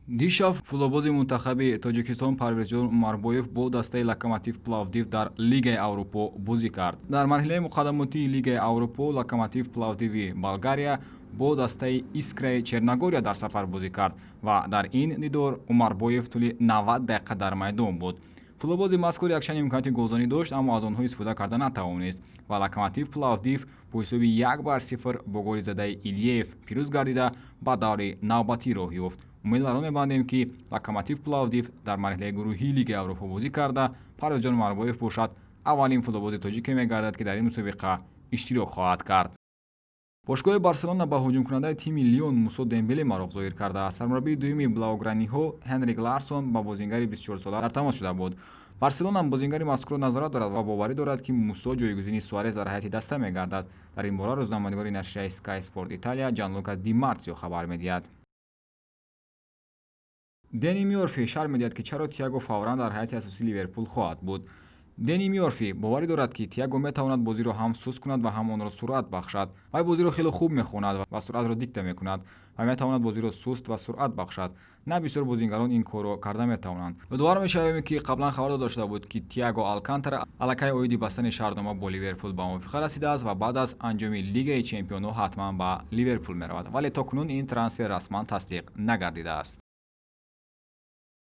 Дишаб футболбози мунтахаби Тоҷикистон Парвезҷон Умарбоев бо дастаи Локомотив Пловдив дар Лигаи Аврупо бозӣ кард. Дар марҳилаи муқаддамотии Лигаи Аврупо Локомотив Пловдиви Болгария бо дастаи Искраи Черногория дар сафар бозӣ кард ва дар ин дидор Умарбоев тӯли 90 дақиқа дар майдон буд. Футболбози мазкур якчанд имконияти голзанӣ дошт, аммо аз онҳо истифода карда натавонист ва Локомотив Пловдив бо ҳисоби 1-0 бо голи задаи Илиев пирӯз гардида, ба даври навбатӣ роҳ ёфт. Умедварон мебандем, ки Локомотив Пловдив дар марҳилаи гурӯҳии Лигаи Аврупо бозӣ карда, Парвезҷон Умарбоев бошад, аввалин футболбози тоҷике мегардад, ки дар ин мусобиқа иштирок хоҳад кард. Бошгоҳи Барселона ба ҳуҷумкунандаи тими Лион Мусо Дембеле мароқ зоҳир кардааст. Сармураббии дуюми блауграниҳо Ҳенрик Ларсон ба бозингари 24сола дар тамос шуда буд. Барселона бозингари мазкурро назорат дорад ва боварӣ дорад, ки Мусо ҷойгузини Суарез дар ҳайати даста мегардад. Дар ин бора рӯзноманигори нашрияи Sky Sport Италия Ҷанлука Ди Марсио хабар медиҳад. Дени Мёрфи шарҳ медиҳад, ки чаро Тиаго фавран дар ҳайати асосии Ливерпул хоҳад буд. Дени Мёрфи боварӣ дорад, ки Тиаго метавонад бозиро ҳам суст кунад ва ҳам онро суръат бахшад. Вай бозиро хеле хуб мехонад ва суръатро дикта мекунад ва метавонад бозиро суст ва суръат бахшад. На бисёр бозингарон ин корро карда метавонанд. Ёдовар мешавем, ки қаблан хабар дода шуда буд, ки Тиаго Алкантара аллакай оиди бастани шартнома бо Ливерпул ба мувофиқа расидааст ва баъд аз анҷоми Лигаи чемпионҳо ҳатман ба Ливерпул меравад, вале то кунун ин трансфер расман тасдиқ нагардидааст.